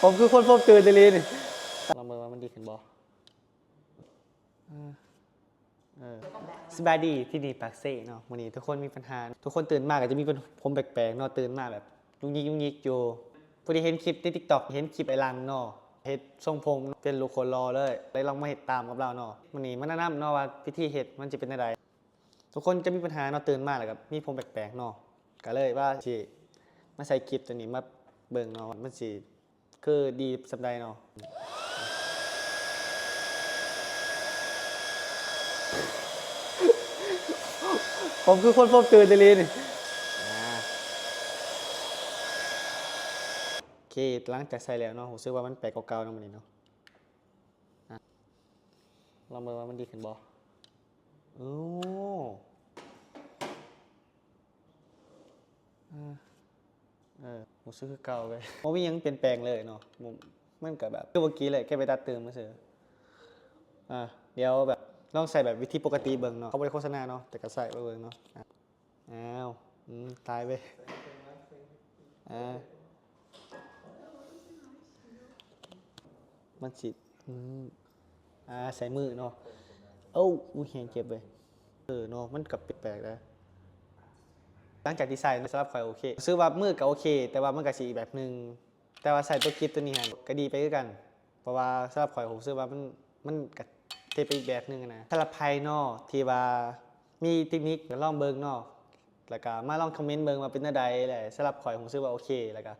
ຜົມຄືຄົນພົບຕື່ນອີ່ຫຼີນີ້. ລອງເບິ່ງວ່າມັນດີຂຶ້ນບໍ່. ເອີ ເອີ ສະບາຍດີ ທີ່ນີ້ປາກເຊເນາະ. ມື້ນີ້ທຸກຄົນມີບັນຫາ ທຸກຄົນຕື່ນມາກໍຈະມີຜົມແປກໆເນາະ, ຕື່ນມາແບບຍຸກຍິກຍຸກຍິກຢູ່. ຜູ້ທີ່ເຫັນຄລິບໃນ TikTok ເຫັນຄລິບອ້າຍຫຼັງເນາະ ເຮັດຊົງຜົມເປັນລູກຄົນຫຼໍ່ເລີຍ ເລີຍລອງມາເຮັດຕາມກັບລາວເນາະ. ມື້ນີ້ມາແນະນຳເນາະວ່າວິທີເຮັດມັນຊິເປັນແນວໃດ. ທຸກຄົນຈະມີບັນຫາເນາະ, ຕື່ນມາແລ້ວກໍມີຜົມແປກໆເນາະ, ກໍເລີຍວ່າຊິມາໃສ່ຄລິບຕົວນີ້ມາເບິ່ງເນາະ ວ່າມັນຊິຄືດີສ່ຳໃດເນາະ. ຜົມຄືຄົນພົບຕື່ນອີ່ຫຼີນີ້. ອາ ໂອເຄ ຫຼັງຈາກໃສ່ແລ້ວເນາະ ຮູ້ສຶກວ່າມັນແປກກວ່າເກົ່າເນາະ ມື້ນີ້ເນາະ. ອາ ລອງເບິ່ງວ່າມັນດີຂຶ້ນບໍ່. ໂອ້ ເອີ ເອີ ຮູ້ສຶກຄືເກົ່າເວີຍ ບໍ່ມີຫຍັງປ່ຽນແປງເລີຍເນາະ. ມັນກໍແບບຄືເມື່ອກີ້ເລີຍ ແຄ່ໄປຕັດຕື່ມຊື່ໆ. ອາ ດຽວແບບລອງໃຊ້ແບບວິທີປົກກະຕິເບິ່ງເນາະ, ເຂົາບໍ່ໄດ້ໂຄສະນາເນາະ ແຕ່ກໍໃຊ້ໄປເບິ່ງເນາະ. ອາ ອ້າວ ອືມ ຕາຍເວີຍ. ອາ ມັນຊິ ອືມ ອາ ໃສ່ມືເນາະ. ໂອ້ ອຸ້ຍ ແຮງເຈັບເວີຍ. ເອີເນາະ ມັນກໍແປກໆເດ້. ຫຼັງຈາກທີ່ໃສ່ເນາະ ສຳລັບຂ້ອຍໂອເຄ ຮູ້ສຶກວ່າມືກໍໂອເຄ ແຕ່ວ່າມັນກໍຊິອີກແບບໜຶ່ງ. ແຕ່ວ່າໃສ່ຕົວຄລິບຕົວນີ້ຫັ້ນກໍດີໄປຄືກັນ, ເພາະວ່າສຳລັບຂ້ອຍ ຂ້ອຍຮູ້ສຶກວ່າມັນ ມັນກໍເທ່ໄປອີກແບບໜຶ່ງນະ. ສຳລັບໃຜເນາະທີ່ວ່າມີເຕັກນິກກໍລອງເບິ່ງເນາະ ແລ້ວກໍມາລອງຄອມເມັນເບິ່ງວ່າເປັນແນວໃດ. ແລະ ສຳລັບຂ້ອຍ ຂ້ອຍຮູ້ສຶກວ່າໂອເຄ ແລ້ວກໍ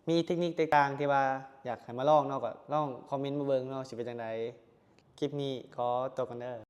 ມີເຕັກນິກແຕກຕ່າງທີ່ວ່າຢາກໃຫ້ມາລອງເນາະ ກໍລອງຄອມເມັນມາເບິ່ງເນາະ ຊິເປັນຈັ່ງໃດ. ຄລິບນີ້ຂໍຕົວກ່ອນເດີ.